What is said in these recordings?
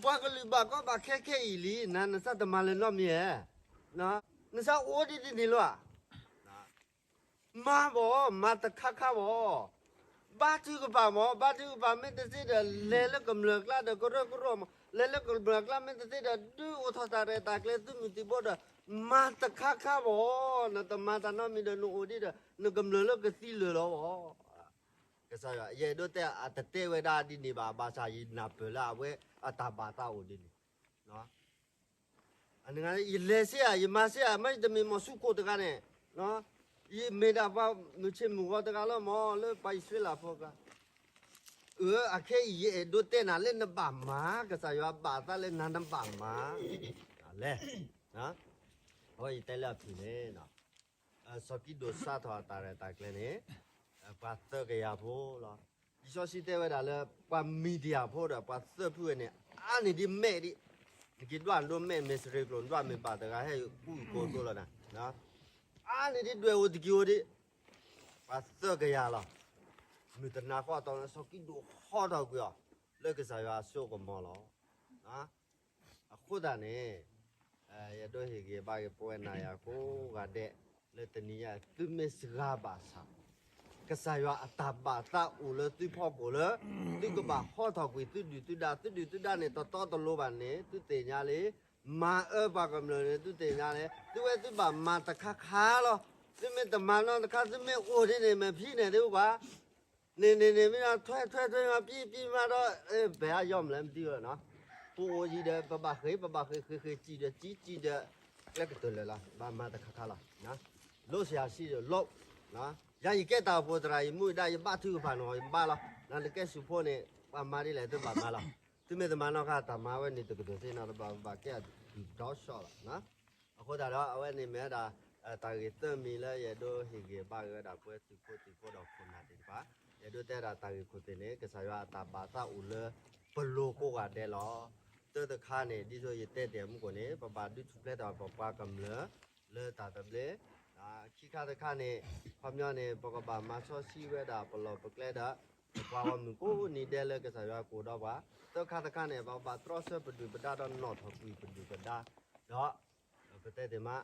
ပှၤကလုာ်ဘၣ်ကီဘၣ်ခဲခဲအံၤလံ, နၤနသးတမၤလၢၤနီတမံၤဧါ. နသးအိၣ်ဒ်ဒ်န့ၣ်လီၤဧါ. မၤဘၣ်, မၤတခါခါဘၣ်. ဘါထုကဖၣ်မး, ဘါထုကဖၣ်မ့ၢ်တသ့ဒီး လဲၤလၢကမျၢၢ်အကျါဒီးကရၢကရိမး, လဲၤလၢကမျၢၢ်အကျါမ့ၢ်တသ့ဒီး ဒုးအိၣ်ထီၣ်တၢ်ရဲၣ်တၢ်ကျဲၤသုးမုၢ်သံၣ်ဘိဒီး မၤတခါခါဘၣ်. နတမၤတၢ်နီတမံၤဒီး နအိၣ်ဒ်ဒီး နကမျၢၢ်လၢကသံလၢာ်လီၤဘၣ်. ကစၢ်ယွၤ ယအဲၣ်ဒိးတဲအတတဲဝဲဒၣ်ဒ်န့ၣ်ဘၣ်, ဘၣ်ဆၣ်ယနၢ်ပၢၢ်လၢအဝဲအတၢ်ဘၣ်သးအိၣ်ဒ်န့ၣ် အနဂၤ ယလဲၤစ့ၢ်ဧါ, ယမၤစ့ၢ်ဧါ, မ့တမ့ၢ်မီၤဆူၣ်ခိၣ်တဂၤန့ၣ်, ယမ့ၢ်ဒၣ်ပှၤမုၢ်ဆ့ၣ်မုၢ်ဂီၤတဂၤလီၤမး လၢပှၤအံၣ်စရ့လးဖိအကျါ. အၢ အခဲအံၤ ယအဲၣ်ဒိးတဲနၤလၢနဘၣ်မၤ, ကစၢ်ယွၤဘၣ်သးလၢနၤနဘၣ်မၤ, လဲၤ, အဝဲယတဲလၢအဖုၣ်န့ၣ် စီၤကံးဒဧိၣ်စးထီၣ်အတၢ်ရဲၣ်တၢ်ကျဲၤန့ၣ် ပှၤသၢကယၤဖိလီၤ. လံာ်စီဆှံတဲဝဲဒၣ်လၢ ပှၤမံၤဒယၣ်ဖိဒီးပှၤသၢဖုဝဲန့ၣ် အါန့ၢ်ဒ်မဲးဒံး, နက့ၤဒွးနဒိးမဲးမ့ၢ်စရ့ကျိာ် နဒွးမ့ၢ်ဘၣ်တဂၤဟဲကူၣ်ကိၤဒိလီၤနၤ, အါန့ၢ်ဒ်ဒွဲၣ်အိၣ်တက့ၢ်အိၣ်ဒံး, ပှၤသၢကယၤလီၤ. မုၢ်တနၤဃီအတီၢ်န့ၣ် စီၤကံးဒဧိၣ်ဟီထီၣ်ကွံာ်အီၤ လၢကစၢ်ယွၤအစိအကမီၤလီၤ. အဃိသတးန့ၣ် ယအဲၣ်ဒိးဟ့ၣ်ဂံၢ်ဘါက့ၤပဝဲနၤယၤကိးဂၤဒဲး လၢတနံၤညါ သုမ့ၢ်စှၤဘၣ်ဆၣ် ကစၢ်ယွၤအတၢ်ဘၣ်သးအိၣ်လၢသုဖီခိၣ်လၢ သုကဘၣ်ဟီထီၣ်ကွံာ်သုဒုၣ်သုဒါ, သုဒုၣ်သုဒါန့ၣ် တတီတလိၤဘၣ်န့ၣ် သုသ့ၣ်ညါလံ, မၤအၢပှၤကမျၢၢ်န့ၣ် သုသ့ၣ်ညါလံ, သုဝဲသုဘၣ်မၤတခါခါလီၤ. သုမ့ၢ်တမၤနီတခါ သုမ့ၢ်အိၣ်ဒ်န့ၣ် မ့ၢ်ဖံန့ၣ်သုပှၤ န့ၣ်န့ၣ်န့ၣ် မ့ၢ်ထွဲထွဲထွဲ ပံပံမးဒီး ပှၤအယီၢ်မလဲၣ် မတံၢ်ဝဲနီၤ, ပအိၣ်ယံၤဒီး ပဘၣ်ဃ့ၢ် ပဘၣ်ဃ့ၢ် ဃ့ၢ်ဃ့ၢ် စံၣ်ဒီး စံၣ်စံၣ်ဒီး ကျဲကတၢၢ်လၢာ်လီၤ, ဘၣ်မၤတခါခါလီၤ, လိစယၤစံၣ်ဒီးလိ, ယၤယကဲတၢ်အိၣ်ဖှိၣ်သရၣ် ယမူယဒါ ယဘါထုကဖၣ်န့ၣ် ယဘါလီၤ, နတကဲစူၢ်ဖိန့ၣ် ပှၤမၤဒ်လဲၣ် သုဘၣ်မၤလီၤ, သုမ့ၢ်တမၤနီၢ်ခါ တၢ်မၤဝဲန့ၣ် တကဒိၣ်သ့နီၤ တဘၣ်ဘၣ်ကဲအီၤဒီးဆီလီၤ. အဃိသတးဒီး အဝဲန့ၣ်မ့ၢ်ဝဲဒၣ် တၢ်ဂ့ၢ်သၢမံၤလၢယအဲၣ်ဒိးဟ့ၣ်ဂံၢ်ဘါက့ၤဝဲဒၣ် ပဝဲသုးဖိသံၣ်ဖိဒီးခိၣ်နၢ်သ့ၣ်တဖၣ်, ယအဲၣ်ဒိးတဲဒၣ်တၢ်ဂ့ၢ်ခိၣ်သ့ၣ်န့ၣ် ကစၢ်ယွၤအတၢ်ဘၣ်သးအိၣ်လၢပလိၤကိးဂၤဒဲးလီၤ. တၢတခါန့ၣ် ဒ်သိးယတဲတ့ၢ်အမူခိၣ်န့ၣ် ပဘၣ်ဒုးထူၣ်ဖျဲးထီၣ်ပပှၤကမျၢၢ် လၢတၢ်သဘျ့, ခံခါတခါန့ၣ် ခီပညီန့ၣ် ပကဘၣ်မၤစီဆှံဝဲဒၣ်ပလီၢ်ပကျဲဒီး ပပှၤဂီၢ်မုၢ်ကိးနံၤဒဲးလၢကစၢ်ယွၤကအိၣ်ဒီးပှၤ, သၢခါတခါန့ၣ် ပကဘၣ်တြီဆၢပဒုၣ်ပဒါဒီးနီၣ်ထီၣ်ကွံာ်ပဒုၣ်ပဒါ, ဒီး ပတဲသ့ၣ်မး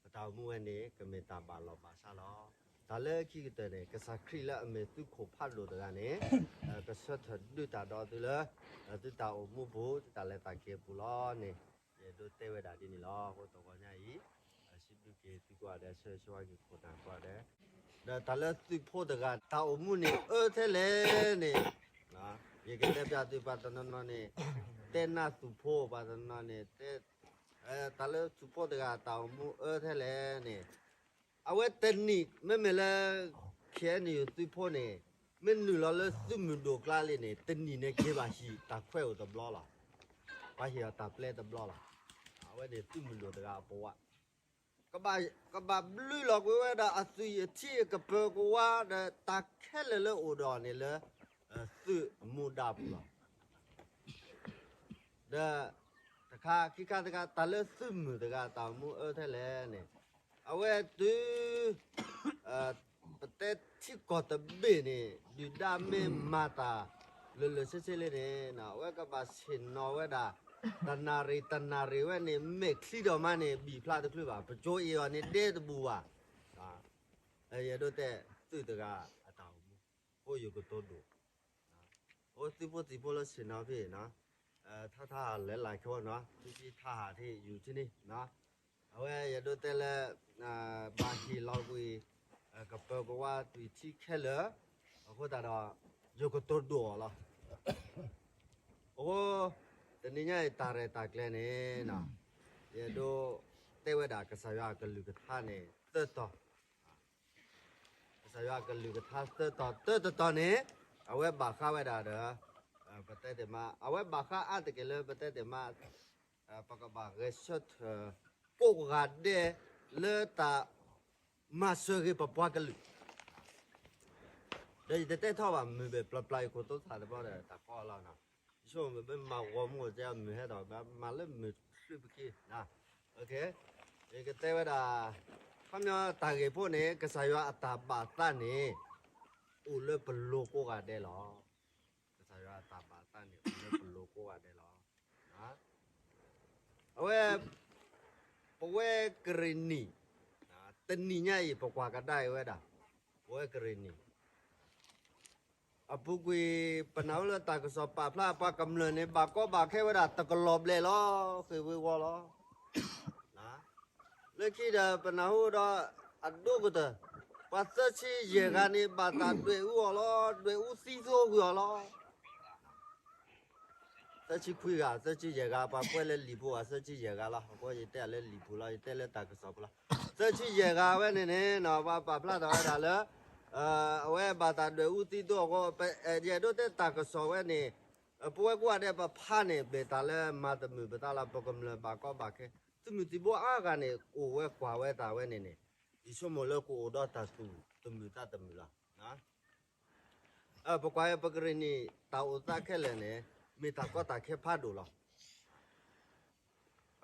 ပတၢ်အိၣ်မူဝဲန့ၣ် ကမ့ၢ်တၢ်ဘၣ်လီၢ်ဘၣ်စးလီၤ. တၢ်လၢခံကတၢၢ်န့ၣ် ကစၢ်ခရံာ်လၢအမ့ၢ်သုးခိၣ်ဖးဒိၣ်တဂၤန့ၣ် ကဆၢထၢၣ်ဒုးတၢ်ဒီးသုလၢ သုတၢ်အိၣ်မူပူၤ သုတၢ်လဲၤတၢ်က့ၤပူၤလီၤန့ၣ် ယအဲၣ်ဒိးတဲဝဲဒၣ်ဒ်န့ၣ်လီၤ. အဃိတဂီၤညါအံၤ စံးဘျုးက့ၤသုကိးဂၤဒဲး ဆၢဂ့ၤဆၢဝါက့ၤခိၣ်နၢ်ကိးဂၤဒဲး, ဒီးတၢ်လၢသုးဖိတဂၤ တၢ်အိၣ်မူန့ၣ်အၢထဲလဲၣ်န့ၣ် ယကတဲပျးသုပှၤတနီၤနီၤန့ၣ် တဲနၢ်သုးဖိ ပှၤတနီၤန့ၣ် တၢ်လၢသုးဖိတဂၤ တၢ်အိၣ်မူအၢထဲလဲၣ်န့ၣ် အဝဲတနံၣ် မ့မ့ၢ်လၢ ခ့ၣ်အဲၣ်ယူၣ် သုးဖိန့ၣ် မ့ၢ်နုာ်လီၤလၢသုးမုၢ်ဒိၣ်ကျါလံန့ၣ် တနံၣ်န့ၣ်က့ၤဘၣ်ဟံၣ်တၢ်ခွဲးအိၣ်တဘျီလီၤ. ပှၤဟ့ၣ်အီၤတၢ်ပျဲတဘျီလီၤ. အဝဲန့ၣ်သုးမုၢ်ဒိၣ်တဂၤအပဝး ကဘၣ်ဘျုးလီၤကွံာ်ဝဲဒၣ်အသွံၣ်အထံအကပၢၤကဝါဒီးတၢ်ခဲလၢာ်လၢအိၣ်ဒီးအီၤန့ၣ်လၢ သုးအမူဒါပူၤလီၤ. ဒီးတခါခံခါတခါ တၢ်လၢသုးမုၢ်တဂၤ တၢ်အိၣ်မူအၢထဲလဲၣ်န့ၣ် အဝဲတုၤ ပတဲထံကီၢ်တဘ့ၣ်န့ၣ် ဒုၣ်ဒါမ့ၢ်မၤတၢ်လၢာ်လၢာ်ဆ့ဆ့လံန့ၣ် အဝဲကဘၣ်ဆ့ၣ်နီၤဝဲဒၣ် တနၣ်ရံၣ်တနၣ်ရံၣ်ဝဲန့ၣ် မဲာ်ချံဒီးမါန့ၣ် ဘံၣ်ဖျါတချုးဘၣ် ပကၠိအ့ၣ်အီၤန့ၣ်ဒဲတဘူၣ်ဘၣ်. ယအဲၣ်ဒိးတဲသုးတဂၤအတၢ်အိၣ်မူ အိၣ်ယိၤကတိၤဒိၣ် အိၣ်သုးဖိသံၣ်ဖိလၢဆ့ၣ်နီၤဖဲ ထါထါဟးလဲၤလၢ်ခဲနီၤ ထံထံထါဟးထံယူၤထံန့ၣ် အဝဲယအဲၣ်ဒိးတဲလၢ ဘၣ်ဟ့ၣ်လီၤကွံာ် ကပၢၤကဝါသွံၣ်ထံခဲလၢာ် အဃိသတးဒီး ယိၤကတိၤဒိၣ်အီၤလီၤ. အဃိ တနံၤညါအံၤတၢ်ရဲၣ်တၢ်ကျဲၤန့ၣ် ယအဲၣ်ဒိးတဲဝဲဒၣ်ကစၢ်ယွၤအကလုၢ်ကထါန့ၣ် သၢတီၤ ကစၢ်ယွၤအကလုၢ်ကထါသၢတီၤ တၢတတီၤန့ၣ် အဝဲဘၣ်ဃးဝဲဒၣ်ဒီး ပတဲသ့ၣ်မး အဝဲဘၣ်ဃးအါတက့ၢ်လၢပတဲသ့ၣ်မး ပကဘၣ်ဂဲၤဆၢထၢၣ်ကိးဂၤဒဲးလၢတၢ်မၤစၢၤဂ့ၤပပှၤကလုာ် ဒီးယတတဲထီၣ်ဘၣ်မုာ်ဘၣ်ပျၢ်ပျၢ်အံၤခိၣ်တိသၣ်တဘျီဒီးတၢ်ကီလီၤနီၤ ယဆိကမိၣ်မ့ၢ်မၤဂီၤမူတဲမုာ်ဟဲဒီးမၤလၢမုာ်ချုးပခံ ယကတဲဝဲဒၣ် ခီပညီတၢ်ဂ့ၢ်ဖိန့ၣ် ကစၢ်ယွၤအတၢ်ဘၣ်သးန့ၣ် အိၣ်လၢပလိၤကိးဂၤဒဲးလီၤ. ကစၢ်ယွၤအတၢ်ဘၣ်သးန့ၣ် အိၣ်လၢပလိၤကိးဂၤဒဲးလီၤ. ဝဲ ပဝဲကရ့ၣ်နံၣ် တနံၤညါအံၤ ပကွၢ်ကဒါအံၤဝဲဒၣ် ပဝဲကရ့ၣ်နံၣ် အပူၤကွံာ် ပနၢ်ဟူလၢတၢ်ကစီၣ်ပာ်ဖျါ ပှၤကမျၢၢ်န့ၣ် ဘၣ်ကီဘၣ်ခဲဝဲဒၣ် တကလီၤဘျဲၣ်လီၤ ဃ့ၢ်ဝ့ၤဝီၤလီၤ. လၢခံဒီး ပနၢ်ဟူဒီး အဒိၣ်ကတၢၢ် ပှၤသၢဆံယဲၢ်ဂၤန့ၣ် ဘၣ်တၢ်ဒွဲၣ်အူအီၤလီၤ, ဒွဲၣ်အူသံသိကွံာ်အီၤလီၤ. သၢဆံခွံဂၤ, သၢဆံယဲၢ်ဂၤ, ပှၤကွဲးလၢလံာ်ပူၤဂၤ သၢဆံယဲၢ်ဂၤလီၤ. အဃိယတဲလၢလံာ်ပူၤလီၤ, ယတဲလၢတၢ်ကစီၣ်ပူၤလီၤ. သၢဆံယဲၢ်ဂၤဝဲန့ၣ်န့ၣ် ပှၤပာ်ဖျါထီၣ်ဝဲဒၣ်လၢ အဝဲဘၣ်တၢ်ဒွဲၣ်အူသံသိအဃိ ယအဲၣ်ဒိးတဲတၢ်ကစီၣ်ဝဲန့ၣ် ပဝဲကိးဂၤဒဲးပဖးန့ၣ် မ့ၢ်တၢ်လၢမၤတမုာ်ပသးလီၤ. ပကမျၢၢ်ဘၣ်ကီဘၣ်ခဲ သုးမုၢ်သံၣ်ဘိအါဂၤန့ၣ် အိၣ်ဝဲကွၢ်ဝဲတၢ်ဝဲန့ၣ်န့ၣ် ယဆိကမိၣ်လၢကအိၣ်ဒီးတၢ်သူၣ်တမုာ်သးတမုာ်လီၤ. ပကွၢ်ပကရ့ၣ်နံၣ် တၢ်အိၣ်သးခဲလၢာ်န့ၣ် မ့ၢ်တၢ်ကီတၢ်ခဲဖးဒိၣ်လီၤ.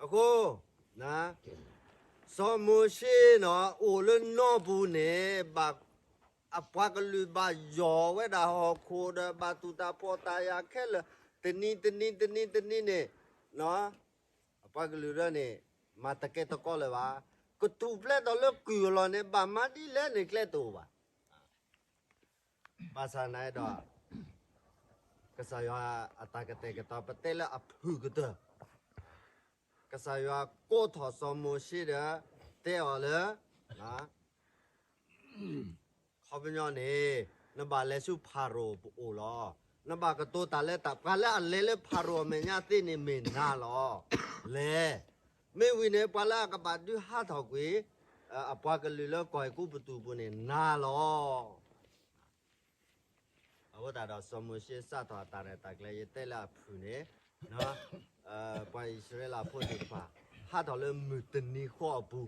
အဃိ စီၤမိၤၡ့န့ၣ် အိၣ်လၢနီၢ်ပူၤန့ၣ် ဘၣ် အပှၤကလုာ်ဘၣ်ယီၢ်ဝဲဒၣ်ဟီၣ်ခိၣ်ဒီး ဘၣ်တူၢ်တၢ်ဖှီၣ်တၢ်ယာ်ခဲလၢာ် တနံၤတနံၤတနံၤတနံၤန့ၣ် အပှၤကလုာ်ဒၣ်န့ၣ် မၤတကဲတကီလၢၤဘၣ်. ကထူၣ်ဖျဲးထီၣ်လၢကုၢ်အလီၢ်န့ၣ် ဘၣ်မၤဒ်လဲၣ်န့ၣ် ကျဲတအိၣ်ဘၣ်. ဘၣ်ဆၣ်သနာ်ဒီး ကစၢ်ယွၤအတၢ်ကတဲာ်ကတီၤ ပတဲလၢအဖုၣ်ကတၢၢ် ကစၢ်ယွၤကိးထီၣ်စီၤမိၤၡ့ဒီး တဲအီၤလၢ ခီပညီန့ၣ် နဘၣ်လဲၤဆူဖၤရိၤပအိၣ်လီၤ. နဘၣ်ကတိၤတၢ်လၢတၢ် ပှၤလၢအလဲၤလၢဖၤရိၤအမဲာ်ညါသ့န့ၣ်မ့ၢ်နၤလီၤ. လဲၤ မ့ၢ်ဝံၤန့ၣ် ပှၤလၢအကဘၣ်ဒုးဟးထီၣ်ကွံာ် အပှၤကလုာ်လၢကီၢ်အဲၤကူပတူးပူၤန့ၣ် နၤလီၤ. အဃိသတးဒီး စီၤမိၤၡ့စးထီၣ်အတၢ်ရဲၣ်တၢ်ကျဲၤ ယတဲလၢအဖုၣ်န့ၣ် ပှၤအံၣ်စရ့လးဖိသ့ၣ်တဖၣ် ဟးထီၣ်လၢမုၢ်တနံၤဃီအပူၤ,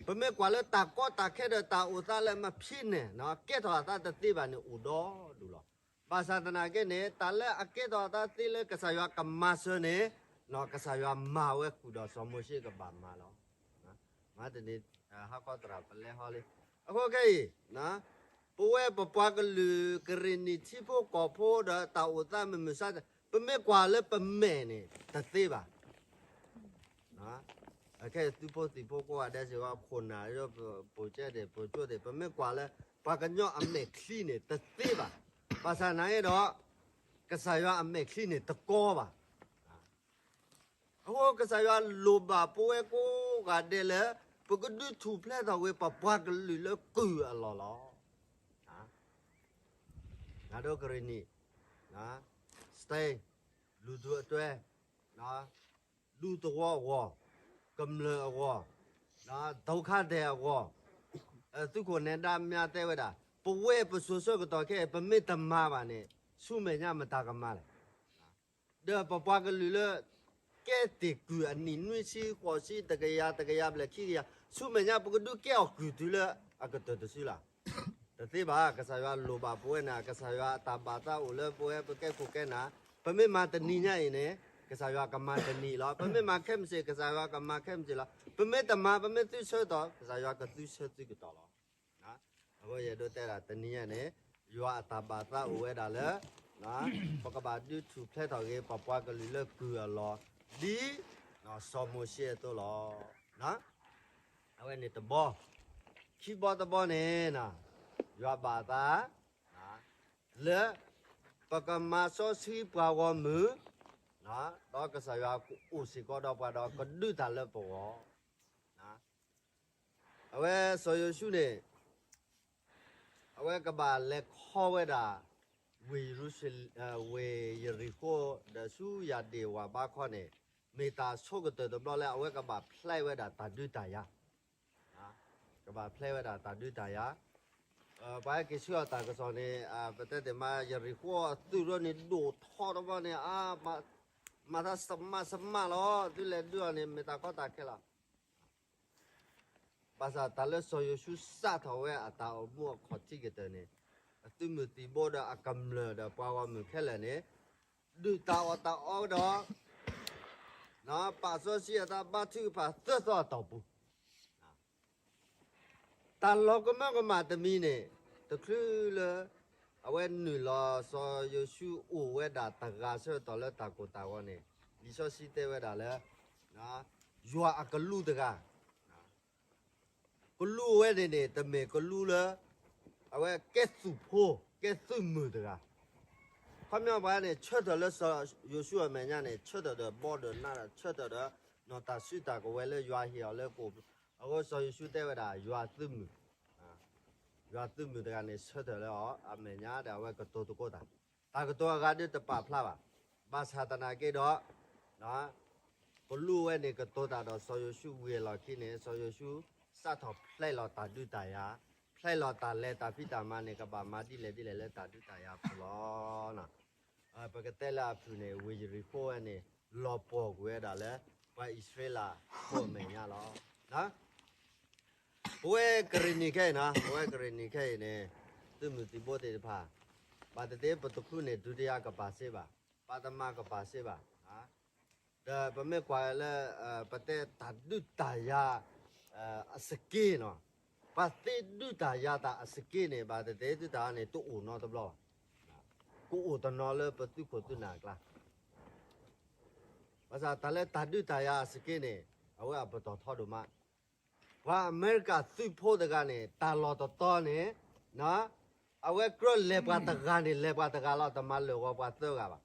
ပမ့ၢ်ကွၢ်လၢတၢ်ကီတၢ်ခဲဒီးတၢ်အိၣ်သးလၢမဖံးနဲၣ် ကဲထီၣ်အသးတသ့ဘၣ်န့ၣ် အိၣ်ဒီဒူၣ်လီၤ. ဘၣ်ဆၣ်သနာ်က့န့ၣ် တၢ်လၢအကဲထီၣ်အသးသ့လၢကစၢ်ယွၤကမၤစၢၤန့ၣ် ကစၢ်ယွၤမၤဝဲဃုာ်ဒီးစီၤမိၤၡ့ကဘၣ်မၤလီၤ. မၤတနံၤ ဟါခီသရၣ်ပလဲဟီလံ. အဃိခဲအံၤ ပဝဲပပှၤကလုာ်ကရ့ၣ်နံၣ်ထံဖိကီၢ်ဖိဒီးတၢ်အိၣ်သးမုၢ်မုၢ်ဆါဆါ ပမ့ၢ်ကွၢ်လၢပမဲာ်န့ၣ် တသ့ဘၣ်. ခဲအံၤသုးဖိသံၣ်ဖိကိးဂၤဒဲးစ့ၢ်ကီး ခိၣ်နၢ် ပိာ်ကဲဒံး ပိာ်ကၠိသ့ၣ် ပမ့ၢ်ကွၢ်လၢ ပှၤကညီအမဲာ်ချံန့ၣ် တသ့ဘၣ်. ဘၣ်ဆၣ်သနာ်က့ဒီး ကစၢ်ယွၤအမဲာ်ချံန့ၣ် တကီဘၣ်. အဃိကစၢ်ယွၤလိၣ်ဘၣ်ပဝဲကိးဂၤဒဲးလၢ ပကဒုးထူၣ်ဖျဲးထီၣ်ဝဲပပှၤကလုာ်လၢကုၢ်အလီၢ်လီၤ. နၤဒီးကရ့ၣ်နံၣ် state လူၤသူအတွဲ ဒူသဝီအဂီၢ်, ကမျၢၢ်အဂီၢ်, ဒုက္ခသည်အဂီၢ်, သုးခိၣ်နဲဒါမၠါတဲဝဲဒၣ် ပဝဲပစိၤဆၢကတီၢ်ခဲအံၤ ပမ့ၢ်တမၤဘၣ်န့ၣ် ဆူမဲာ်ညါမတၤကမၤလဲၣ်. ဒီးပပှၤကလုာ်လၢ ကဲတ့ၢ်ကုၢ်အနံၣ်နွံဆံဃိးဆံ တကယၤ တကယၤဘျဲၣ်ခံကယၤ ဆူမဲာ်ညါ ပကဒုးကဲအီၤကုၢ်တုၤလၢအကတၢၢ်တစုလီၤ. တသ့ဘၣ်. ကစၢ်ယွၤလိၣ်ဘၣ်ပဝဲန့ၣ် ကစၢ်ယွၤအတၢ်ဘၣ်သးအိၣ်လၢပဝဲပကဲခိၣ်ကဲနၢ်, ပမ့ၢ်မၤတနံၤညါအံၤန့ၣ် ကစၢ်ယွၤကမၤတနံၤလီၤ. ပမ့ၢ်မၤခဲမုၢ်ဆ့ၣ် ကစၢ်ယွၤကမၤခဲမုၢ်ဆ့ၣ်လီၤ. ပမ့ၢ်တမၤ ပမ့ၢ်သုဆၢကတီၢ် ကစၢ်ယွၤကသုဆၢသုကတီၢ်လီၤ. အဃိယအဲၣ်ဒိးတဲဒၣ်တနံၤညါန့ၣ် ယွၤအတၢ်ဘၣ်သးအိၣ်ဝဲဒၣ်လၢ ပကဘၣ်ဒုးထူၣ်ဖျဲးထီၣ်က့ၤ ပပှၤကလုာ်လၢကုၢ်အလီၢ် ဒ်စီၤမိၤၡ့အသိးလီၤ. အဝဲန့ၣ်တဘီ, ခံဘီတဘီန့ၣ် ယွၤဘၣ်သး လၢ ပကမၤစီဆှံပှၤဂီၢ်မုၢ် ဒီးကစၢ်ယွၤကအိၣ်စ့ၢ်ကီးဒီးပှၤဒီးကဒုးတၢ်လၢပဂီၢ် အဝဲစီၤယိၤၡူန့ၣ် အဝဲကဘၣ်လဲၤခီဝဲဒၣ် ဝ့ၢ်ယရူၤၡလ့ၣ်, ဝ့ၢ်ယရံၣ်ဃိၣ် ဒီးဆူယၤဒ့ၣ်ဝၣ်ဘါခီန့ၣ် မ့ၢ်တၢ်ဆိကတၢၢ်တဘျီလၢ အဝဲကဘၣ်ဖျဲးဝဲဒၣ်တၢ်ဒုးတၢ်ယၤ, ကဘၣ်ဖျဲးဝဲဒၣ်တၢ်ဒုးတၢ်ယၤ, ပှၤဟဲက့ၤဆှၢအီၤတၢ်ကစီၣ်န့ၣ် ပတဲတ့ၢ်မး ယရံၣ်ဃိၣ်အသုးရၢန့ၣ် ဒိၣ်ထီတဘျီန့ၣ် အါ မၤသးစမးစမးလီၤ, သုလဲၤဒုးအီၤန့ၣ် မ့ၢ်တၢ်ကီတၢ်ခဲလီၤ. ဘၣ်ဆၣ်တၢ်လၢစီၤယိၤၡူစးထီၣ်ဝဲအတၢ်အိၣ်မူအခီၣ်ထံးကတၢၢ်န့ၣ် အသုးမုၢ်သံၣ်ဘိဒီးအကမျၢၢ်ဒီးပှၤဂီၢ်မုၢ်ခဲလၢာ်န့ၣ် ဒုၣ်တၢ်အီၣ်တၢ်အီဒီး ပာ်စီဆှံအသးဘါထုကဖၣ်သၢသီအတီၢ်ပူၤ တၢ်လီၤကမၢကမၣ်တမံၤန့ၣ် တချုးလၢ အဝဲနုာ်လီၤစီၤယိၤၡူအိၣ်ဝဲဒၣ်တဂၤဆၢကတီၢ်လၢတၢ်ကိၢ်တၢ်ဂီၤန့ၣ် လံာ်စီဆှံတဲဝဲဒၣ်လၢ ယွၤအကလူးတဂၤ, ကလူးဝဲန့ၣ်န့ၣ် တမ့ၢ်ကလူးလၢ အဝဲကဲသုးဖိ ကဲသုးမုၢ်တဂၤ, ခီပညီပှၤန့ၣ် ဆၢထၢၣ်လၢစီၤယိၤၡူအမဲာ်ညါန့ၣ် ဆၢထၢၣ်ဒီးဘီဒီးနးဒီး ဆၢထၢၣ်ဒီးနီၢ်တၢ်စုတၢ်ကဝဲၤလၢယွၤဟ့ၣ်အီၤလၢကအိၣ်, အဃိစီၤယိၤၡူတဲဝဲဒၣ် ယွၤသုးမုၢ်, ယွၤသုးမုၢ်တဂၤန့ၣ် ဆၢထၢၣ်လၢအီၤအမဲာ်ညါဒီး အဝဲကတိၤသကိးတၢ်, တၢ်ကတိၤအဂၤဒုးတပာ်ဖျါဘၣ်, ဘၣ်ဆၣ်သနာ်က့ဒီး ကလူးဝဲန့ၣ်ကတိၤတၢ်ဒီးစီၤယိၤၡူဝံၤအလီၢ်ခံန့ၣ် စီၤယိၤၡူစးထီၣ်ဖျဲးလီၤတၢ်ဒုးတၢ်ယၤ, ဖျဲးလီၤတၢ်လဲၤတၢ်ဖံးတၢ်မၤန့ၣ် ကဘၣ်မၤဒ်လဲၣ်ဒ်လဲၣ်လၢတၢ်ဒုးတၢ်ယၤအပူၤလီၤ. ပကတဲလၢအဖုၣ်န့ၣ် ဝ့ၢ်ယရံၣ်ခိၣ်ဝဲန့ၣ် လီၤပှီၢ်ကွံာ်ဝဲဒၣ်လၢ ပှၤအံၣ်စရ့လးဖိအမဲာ်ညါလီၤ. ပဝဲကရံၣ်နံၣ်ခဲအံၤနီၤ, ပဝဲကရံၣ်နံၣ်ခဲအံၤန့ၣ် သုးမုၢ်သံၣ်ဘိသ့ၣ်တဖၣ် ဘၣ်သ့ၣ်သ့ၣ် ပတခူန့ၣ် ဒုတိယကပၤစ့ဘၣ်, ပထမကပၤစ့ဘၣ်, ဒီးပမ့ၢ်ကွၢ်လၢ ပတဲတၢ်ဒုးတၢ်ယၤ အစက့နီၤ, ပှၤသ့ဒုးတၢ်ယၤတၢ်အစက့န့ၣ် ဘၣ်သ့ၣ်သ့ၣ် သုတၢ်န့ၣ် တအိၣ်နီတဘျီဘၣ်, ကအိၣ်တနီၤလၢပသုးခိၣ်သုးနၢ်အကျါ ဘၣ်ဆၣ်တၢ်လၢတၢ်ဒုးတၢ်ယၤအစက့န့ၣ် အဝဲအပတီၢ်ထီဒိၣ်မး, ပှၤအမဲရကၤသုးဖိတဂၤန့ၣ် တၢ်လီၢ်တတီၤန့ၣ် အဝဲကြၢးလဲၤပှၤတဂၤန့ၣ် လဲၤပှၤတဂၤလီၤ, တမၤလၢာ်ဂီၤပှၤသၢဂၤဘၣ်,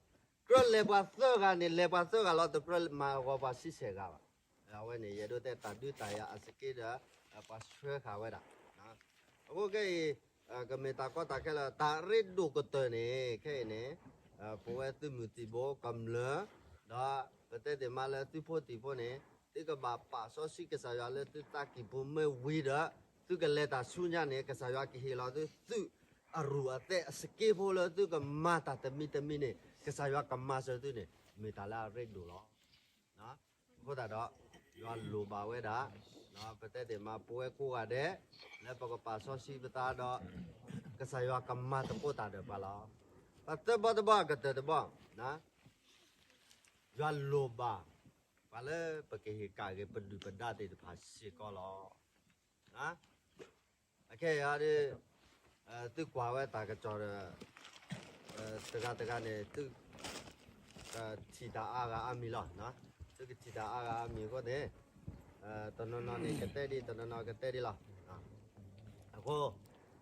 ကြၢးလဲၤပှၤသၢဂၤန့ၣ် လဲၤပှၤသၢဂၤလီၤ, တကြၢးမၤဂီၤပှၤဆံဆဲၣ်ဂၤဘၣ်, အဝဲန့ၣ် ယအဲၣ်ဒိးတဲတၢ်ဒုးတၢ်ယၤအစက့ဒီး ပှၤဆှၢဃာ်ဝဲဒၣ် အဃိခဲအံၤ ကမ့ၢ်တၢ်ကီတၢ်ခဲလၢ တၢ်ရ့ဒိၣ်ကတၢၢ်န့ၣ် ခဲအံၤန့ၣ် ပဝဲသုးမုၢ်သံၣ်ဘိကမျၢၢ် ဒီးပတဲသ့ၣ်မးလၢသုးဖိသံၣ်ဖိန့ၣ် သုကဘၣ်ပာ်စီဆှံကစၢ်ယွၤလၢသုသးကံၢ်ပူၤမ့ၢ်ဝံၤဒီး သုကလဲၤတၢ်ဆူညါန့ၣ် ကစၢ်ယွၤကဟ့ၣ်လီၤသု သုးအရူၢ်အသဲးအစက့ဖိလၢသုကမၤတၢ်တမံၤတမံၤန့ၣ် ကစၢ်ယွၤကမၤစၢၤသုန့ၣ် မ့ၢ်တၢ်လၢအရ့ဒိၣ်လီၤ. အဃိသတးဒီး ယွၤလိၣ်ဘၣ်ဝဲဒၣ် ပတဲသ့ၣ်မးပဝဲကိးဂၤဒဲး လၢပကပာ်စီဆှံပသးဒီး ကစၢ်ယွၤကမၤသကိးတၢ်ဒီးပှၤလီၤ. ပသၢဘီတဘီအကတၢၢ်တဘီ ယွၤလိၣ်ဘၣ် ပှၤလၢပကဟ့ၣ်ကၣ်က့ၤပဒုၣ်ပဒါသ့ၣ်တဖၣ်စ့ၢ်ကီးလီၤ. အခဲအံၤဒ် သုကွၢ်ဝဲတၢ်ကစီၣ်ဒီး တဂၤတဂၤန့ၣ် သုကထံၣ်တၢ်အါဂၤအါမံၤလီၤ. သုကထံၣ်တၢ်အါဂၤအါမံၤအဃိန့ၣ် တနီၤနီၤန့ၣ်ကတဲဒ် တနီၤနီၤကတဲဒ်လီၤ. အဃိ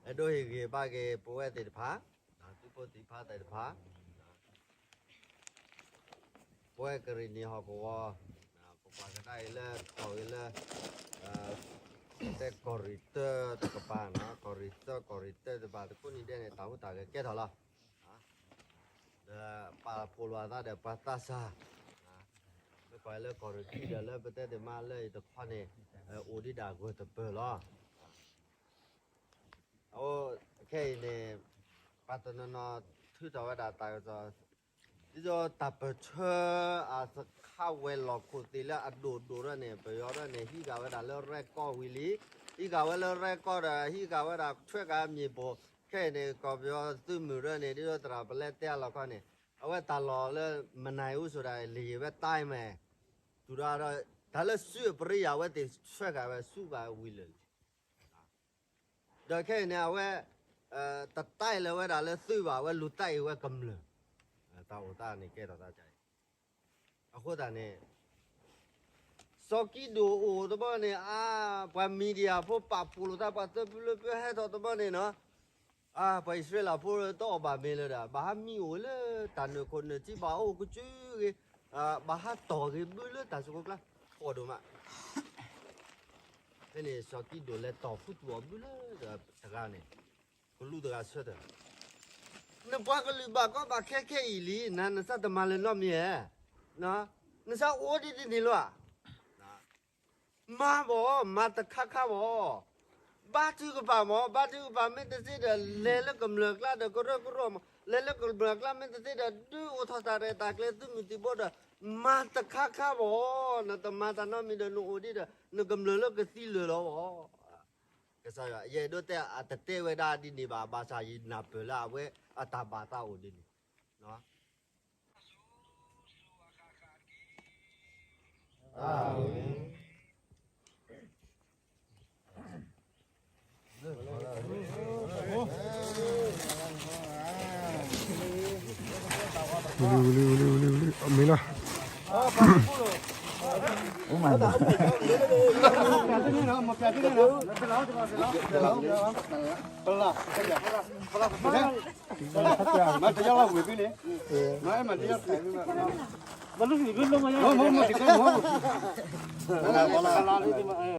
အဲၣ်ဒိးဟ့ၣ်ဂံၢ်ဘါက့ၤပဝဲသ့ၣ်တဖၣ် သုးဖိသံၣ်တဖၣ်သ့ၣ်တဖၣ် ပဝဲကရံၣ်နံၣ်ဟီၣ်ကဝီၤ ပကွၢ်ကဒါအံၤလၢ တီၢ်ဂ့ၤလၢ တဲကီၢ်ရ့ၣ်တၢတကပၤ ကီၢ်ရ့ၣ်တၢ ကီၢ်ရ့ၣ်တၢတကပၤ တခိၣ်နံၤဒဲးန့ၣ် တၢ်ဟူးတၢ်ဂဲၤကဲထီၣ်လီၤ. ဒီးပာ်ဖှိၣ်လိာ်အသးဒီးပှၤသးစၢ် မ့ၢ်ကွၢ်လၢကီၢ်ရ့ၣ်တၢဒီးလၢပတဲသ့ၣ်မးလၢအံၤတခီန့ၣ် အိၣ်ဒံးဒၣ်ဂၢၢ်တပၢၢ်လီၤ. အခဲအံၤန့ၣ် ပှၤတနီၤနီၤထုးထီၣ်ဝဲဒၣ်တၢ်ကစီၣ် ဒ်သိးတၢ်ပၢၢ်ဆၢအစခါဝဲၤလီၢ်ခိၣ်သ့ၣ်လၢအဒိၣ်ဒိၣ်ထီၣ်န့ၣ် ပယီၤထီၣ်န့ၣ် ဟံးဃာ်ဝဲဒၣ်လၢရဲၣ်ကီၢ်ဝံၤလံ, ဟံးဃာ်ဝဲလၢရဲၣ်ကီၢ်ဒီး ဟံးဃာ်ဝဲဒၣ်ထွဲကၤမ့ၣ်ပိၢ်, ခဲအံၤန့ၣ် ကီၢ်ပယီၤသုးမုၢ်ထီၣ်န့ၣ် ဒ်သိးသရၣ်ပလဲတဲအလီၢ်ခီန့ၣ် အဝဲတၢ်လီၢ်လၢမနၤအူစူၤဒၣ် လံာ်ယံာ်ဝဲတၢ်မ့ၢ် တူၢ်ဒီး တၢ်လၢစုအပရံယၤဝဲသ့ၣ်ဆှၢဃာ်ဝဲဆူဃာ်ဝံၤလၢာ်လံ ဒီးခဲအံၤန့ၣ် အဝဲ တတဲလၢၤဝဲဒၣ်လၢသုးဘၣ် အဝဲလူၤတဲအံၤဝဲကမျၢၢ်, တၢ်အိၣ်သးန့ၣ်ကဲထီၣ်သးဒ်အံၤ, အဃိသတးန့ၣ် စီၤကံဒိၣ်အိၣ်တဘျီန့ၣ် အါ ပှၤ media ဖိပာ်ဖှိၣ်လိာ်သး ပှၤသၢဖုလၢပဟဲထီၣ်တဘျီန့ၣ်နီၤ အါ ပှၤအံၣ်စရ့လးဖိတအီၣ်ဘၣ်မ့ၤလၢၤဒီး ဘၣ်ဟးမံအိၣ်လၢတၢ်နၢၣ်ခိၣ်နၢၣ်ထံ ဘၣ်အိၣ်ကစူၤဂ့ၤ, ဘၣ်ဟးတီၢ်ဂ့ၤဘုလၢတၢ်စုခိၣ်ကျါ ဖှီၣ်ဒိၣ်မး ဖဲန့ၣ် စီၤကံဒိၣ်လဲၤတီၢ်ဖုတူၢ်အီၤဘုလၢတဂၤန့ၣ်, ကလူးတဂၤဆၢထၢၣ်, နပှၤကလုာ်ဘၣ်ကီဘၣ်ခဲခဲအံၤလံ နၤနသးတမၤလၢၤနီတမံၤဧါ, နသးအိၣ်ဒ်န့ၣ်လီၤဧါ, မၤဘၣ်, မၤတခါခါဘၣ်, ဘါထုကဖၣ်မး, ဘါထုကဖၣ်မ့ၢ်တသ့ဒီး လဲၤလၢကမျၢၢ်ကျါဒီးကရၢကရိမး, လဲၤလၢကမျၢၢ်ကျါမ့ၢ်တသ့ဒီး ဒုးအိၣ်ထီၣ်တၢ်ရဲၣ်တၢ်ကျဲၤသုးမုၢ်သံၣ်ဘိဒီး မၤတခါခါဘၣ်, နတမၤတၢ်နီတမံၤဒီး နအိၣ်ဒ်ဒီး နကမျၢၢ်လၢကသံလၢာ်လီၤဘၣ်. ကစၢ်ယွၤ ယအဲၣ်ဒိးတဲအတတဲဝဲဒၣ်ဒ်န့ၣ်ဘၣ်, ဘၣ်ဆၣ်ယနၢ်ပၢၢ်လၢအဝဲအတၢ်ဘၣ်သးအိၣ်ဒ်န့ၣ်, ဝံၤလံ ဝံၤလံ ဝံၤလံ ဝံၤလံ အမ့ၢ်လီၤ. မၤ မၤတယီၢ်လီၤဝံၤဖဲန့ၣ်, မၤအဲၣ်မၤတယီၢ်ဖဲန့ၣ်, မၤမၤတယီၢ်ဖဲန့ၣ်,